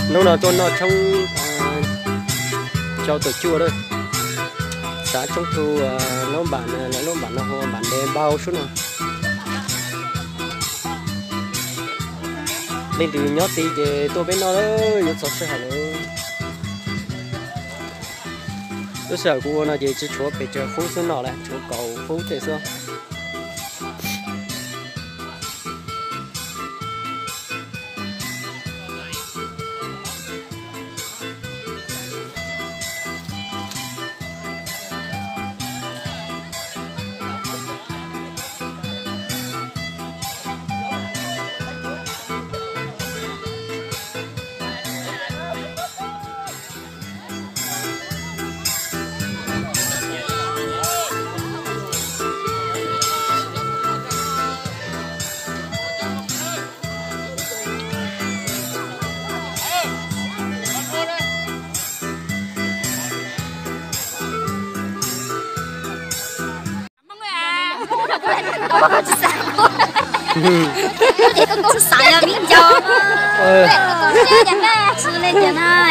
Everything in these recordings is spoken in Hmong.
Hnub no tuaj noj tshoob rau tom cuaj lawm. Xav tshoob tu lub npam, lub npam no hu npam ntev npau sub no. Leej twg nyob tid ces tuaj peb noj lawm, yuav txog sij hawm lawm. Lub sij hawm kuv ua no ces tsis tshuav pes tsawg fub xwb no lawm, tshuav kaum fub tej xwb.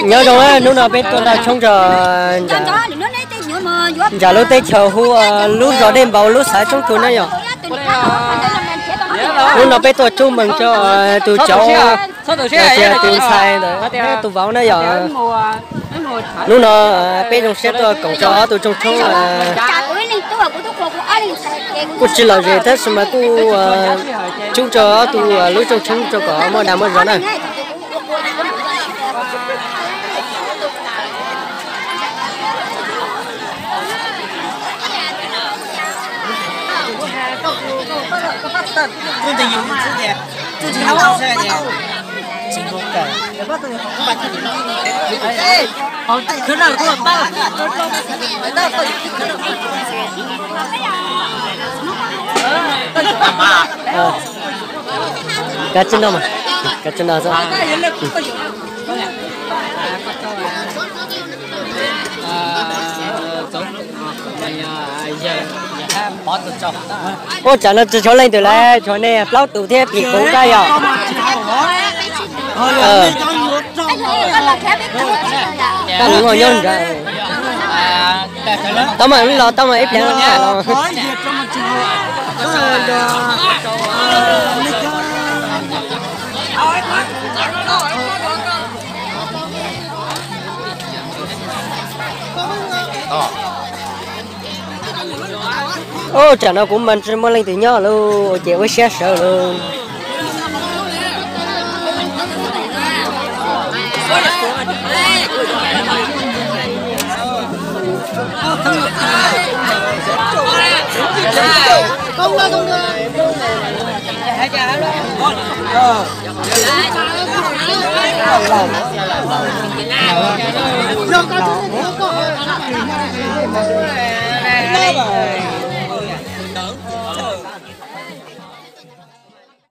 Nyob zoo, hnub no peb tuaj noj tshoob rau nram lub teb chaws hu lub zos Dej Npau lub xav tshoob tu na yom. Hnub no peb tuaj tshoob mees rau tus cauv los sis tus ntxhais ntawd, tus vauv na yom. Hnub no peb zoo siab tuaj koom rau ob tug rooj tshoob. Kuj tsis lom zem tab sis mas kuj tshoob rau ob tug lub rooj tshoob rau kom muaj dag muaj zog na. Kav tsij noj mas, kav tsij noj xwb. Ua tsam no tsis tshuav leej twg lawm, tshuav nej plaub tus thiab phim kuv koj yog. Koj mus nyob nrad. Tau mas los tau mas ib pliag los. Ua tsam no kuv mas tsis muaj leej twg nyob lauj, ces ua siab sawv lauj.